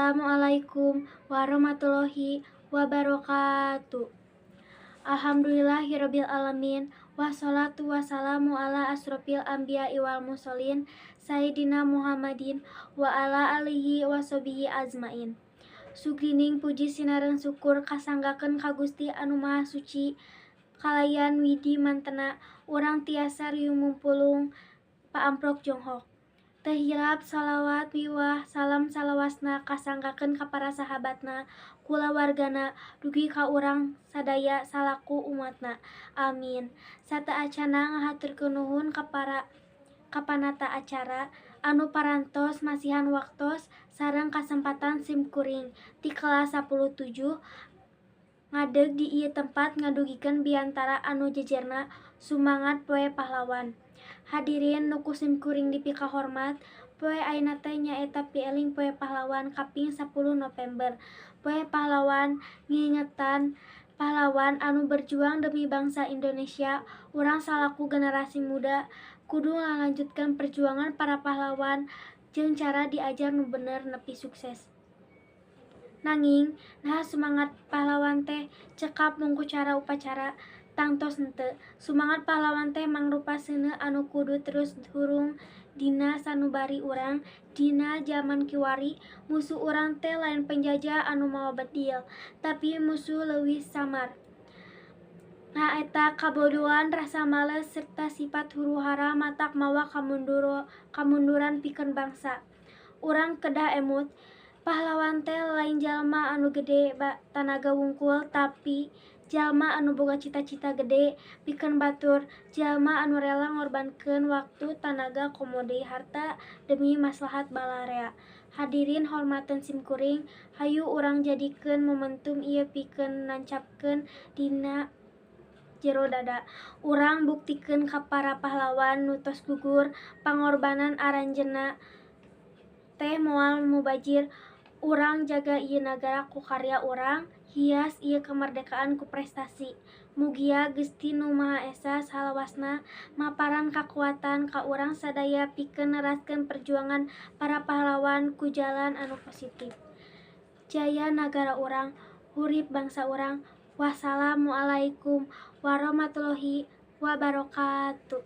Wassalamualaikum warahmatullahi wabarakatuh. Alhamdulillahirabbil alamin, wassalatu wassalamu ala asrofil anbiya'i wal mursalin, sayyidina Muhammadin wa ala alihi washabihi ajmain. Sugrining puji sinareng syukur kasanggakeun ka Gusti anu Maha Suci, kalayan widi mantena urang tiasa riung mumpulung paamprok jonghok. Teu hilap shalawat miwah salam salawasna kasanggakeun ka para sahabatna, kulawargana, dugi ka urang sadaya salaku umatna. Amin. Sateuacanna ngahaturkeun nuhun ka para ka panata acara anu parantos masihan waktos sareng kasempatan simkuring ti kelas 10 7 ngadeg di ieu tempat ngadugikeun biantara anu jejerna Sumangat Poe Pahlawan. Hadirin nu ku simkuring dipikahormat, poe ayeuna teh nyaeta Pieling Poe Pahlawan kaping 10 November. Poe Pahlawan ngingetan pahlawan anu berjuang demi bangsa Indonesia. Urang salaku generasi muda kudu ngalanjutkeun perjuangan para pahlawan jeung cara diajar nu bener nepi sukses. Nanging, naha sumangat pahlawan teh cekap mung ku cara upacara? Tangtos henteu. Sumangat pahlawan teh mangrupa seuneu anu kudu terus hurung dina sanubari urang. Dina jaman kiwari, musuh urang teh lain penjajah anu mawa bedil, tapi musuh leuwih samar. Nyaeta kabodohan, rasa males, serta sifat huru hara matak mawa kamunduran pikeun bangsa. Urang kedah emut, pahlawan teh lain jalma anu gede tanaga wungkul, tapi jalma anu boga cita-cita gede pikeun batur, jalma anu rela ngorbankeun waktu, tanaga, komo deui harta demi maslahat balarea. Hadirin hormateun simkuring, hayu urang jadikeun momentum ieu pikeun nancapkeun dina jero dada. Urang buktikeun ka para pahlawan nu tos gugur, pangorbanan aranjeunna teh moal mubajir. Urang jaga ieu nagara ku karya urang, hias ieu kemerdekaan ku prestasi. Mugia Gusti Nu Maha Esa salawasna maparan kakuatan ka urang sadaya pikeun neraskeun perjuangan para pahlawan ku jalan anu positif. Jaya nagara urang, hurip bangsa urang. Wassalamualaikum warahmatullahi wabarakatuh.